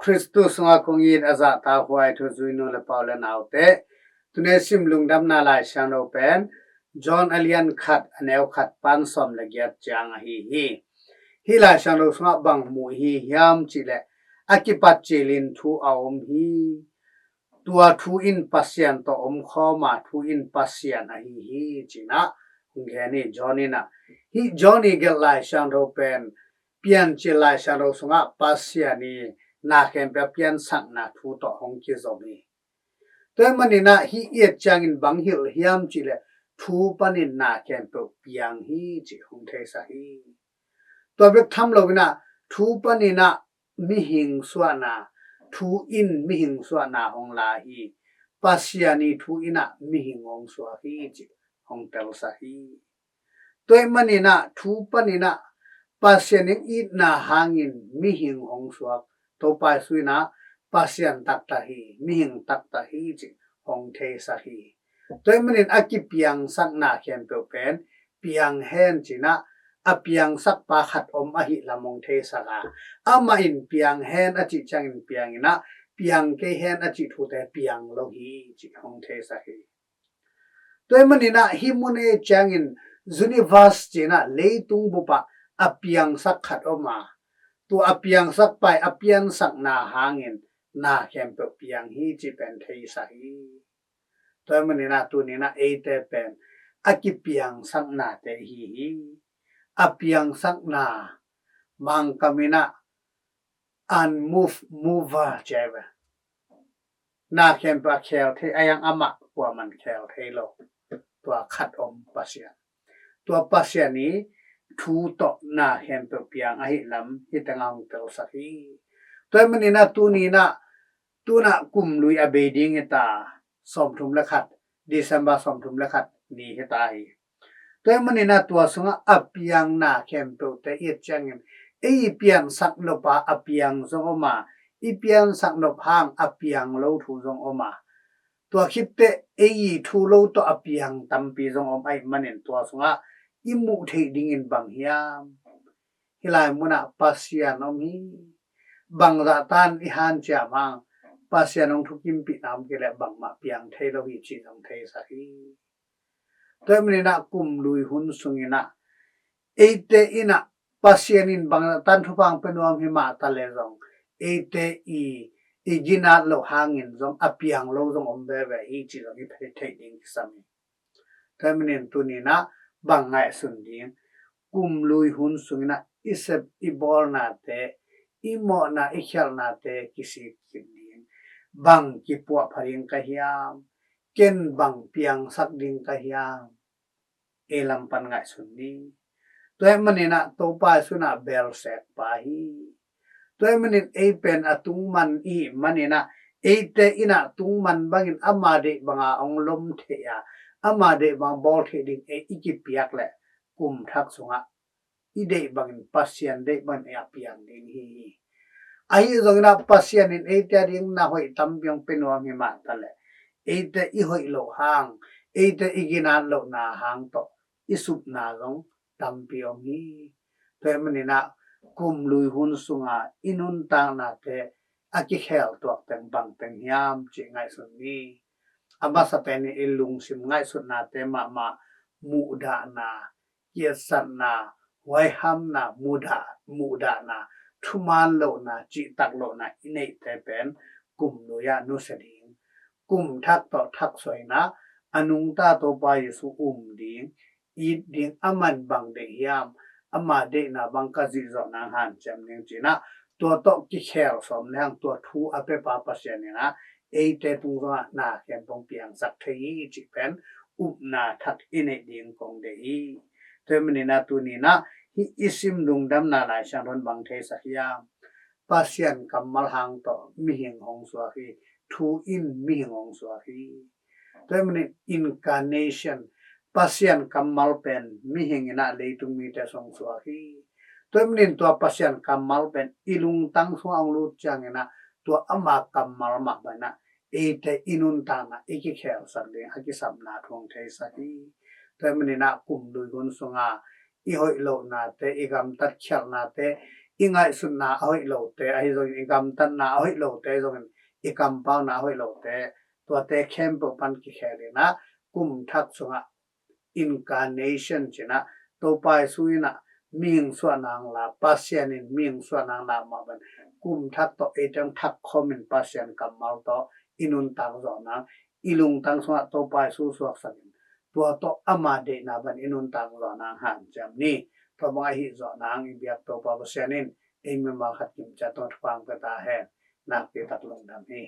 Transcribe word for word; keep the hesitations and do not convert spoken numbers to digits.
Khristu sungah kong it a zahtakhuai thuzui nu le pa u le naute, tuni sim lungdamna Lai Siangtho pen John a lian khat a neu khat pan sawm le giat ciang ahi hi. Hih Lai Siangtho sungah bang mu i hi hiam cih leh, a kipat cilin thu a om hi. Tua thu in Pasian tawh om khawm a, thu in Pasian ahi hi, ci-in ah hong gen hi John in ah. Hih John i gelh Lai Siangtho pen Piancil Lai Siangtho sungah Pasian i na khempeuh piansakna thu tawh hong kizom hi. Tua ahih manin ah hih i et ciangin bang hilh hiam cih leh, thu panin na khempeuh piang hi cih hong theisak hi. Tua bek tham loin ah thu panin ah mihing suahna, thu in mihing suahna hong la hi. Pasian i thu in ah mihing hong suak hi cih hong telsak hi. Tua ahih manin ah thu panin ah Pasian in itna hangin mihing hong suak, Topa Jesu in ah Pasian taktak hi, mihing taktak hi cih hong theisak hi. Tua ahih manin a kipiangsakna khempeuh pen piang hen ci-in ah, a piangsakpa khat om ahih lam hong theisak a, amah in piang hen a cih ciangin piang in ah, piang kei hen a cih thute piang lo hi cih hong theisak hi. Tua ahih manin ah hih mun ei ciangin universe ci-in ah leitung bup ah a piangsak khat om a, tua a piangsakpa i a piansakna hangin na khempeuh piang hi cih pen theisak hi. Tua ahih manin ah tuni in ah eite pen a kipiangsaknate hi hi. A piangsakna, Mangkam in ah unmoved mover ci a hi ve. Na khempeuh a khel thei, a hiang amah kuaman khel thei lo. Tua khat om Pasian. Tua Pasian i thu tawh na khempeuh piang ahih lam hih tengah hong telsak hi. Tua ahih manin ah tuni in ah, tu-in ah kum lui a bei ding hi ta, sawmthum le khat, December sawmthum le khat ni hi ta hi. Tua ahih manin ah tua sungah a piang na khempeuhte i et ciangin, ei i piansak nop a a piang zong om a, i piansak nop hang a piang lo thu zong om a, tua khit teh ei i thu lo tawh a piang tampi zong om ahih manin tua sungah i muh theih dingin bang hiam? Hih lai munah Pasian om hi. Bangzah tan i hanciam hang Pasian hong thukimpihna om kei leh bangmah piang thei lo hi cih zong theisak hi. Tua ahih manin ah kum lui hun sungin ah eite in ah Pasian in bangzah tan thupha hong pia nuam hi mah ta leh zong, eite i, i ginat loh hangin zong a piang lo zong om veve hi cih zong i theih ding kisam hi. Tua ahih manin tuni in ah bang ngaihsun ding, kum lui hun sungin ah i sep i bawlnate, i mawhna i khialhnate kisik khin ding, bang kipuahpha ding ka hiam, ken bang piangsak ding ka hiam, ei lam pan ngaihsun ni. Tua ahih manin ah Topa Jesu in ah belsek pa hi. Tua ahih manin ei pen a tungman i hih manin ah, eite in ah tungman bangin ama deih banga hong lom theih a, ama deih bang bawl theih ding ei i kipiak leh kum thak sungah i deih bangin, Pasian deih bangin ei a piang ding hi hi. Ahi zongin ah Pasian in eite a ding na hoih tampi hong pia nuam hi mah ta leh, eite i hoih loh hang, eite i ginat lohna hang tawh i supna zong tampi om hi. Tua ahih manin ah kum lui hun sunga i nuntaknate a kikhel tuak teng bang teng hiam cih ngaihsun ni. A masa pen in i lungsim ngaihsutnate mahmah, muhdahna, kietsatna, huaihamna, mudah, muhdahna, thuman lohna, cihtak lohna i neihte pen kum lui ah nusia ding, kum thak tawh thak suaina, a nungta Topa Jesu um ding, it ding, aman bang deih hiam, ama deihna bang ka zihzawh nang hanciam ding ci-in ah, tua tawh kikhel sawm lehang tua thu a piapa Pasian in ah eite tung zongah na khempeuh piangsak thei hi cih pen upna thak i neih ding kong deih hi. Tua ahih manin ah tuni in ah hih i sim Lungdamna Lai Siangtho in bang theisak hiam? Pasian kammal hang tawh mihing hong suak hi. Thu in mihing hong suak hi. Tua ahih manin incarnation, Pasian kammal pen mihing in ah leitung mite sung suak hi. Tua ahih manin tua Pasian kammal pen i lungtang sungah hong lut ciangin ah, tua ama kammal mah bangin ah eite i nuntakna i kikhelsak ding a kisapna thu hong theisak hi. Tua ahih manin ah kum lui hun sunga i hoih lohnate, i gamtat khialhnate, i ngaihsutna a hoih lote ahi zongin, i gamtatna a hoih lote zongin, i kampauna a hoih lote, tuate khempeuh pan kikhel in ah kum thak sungah incarnation ci-in ah, Topa Jesu in ah mihing suahna hong la, Pasian in mihing suahna hong la mah bangin kum thak tawh eite hong thak khawm in Pasian kammal tawh i nuntak zawh nang, i lungtang sungah Topa Jesu suaksak in, tua tawh ama deihna bangin i nuntak zawh nang hanciam ni. Tua bang ahih zawh nang i biak Topa Pasian in ei mimal khat kim ciat tawh thupha hong pia ta hen. Nakpi tak lungdam hi.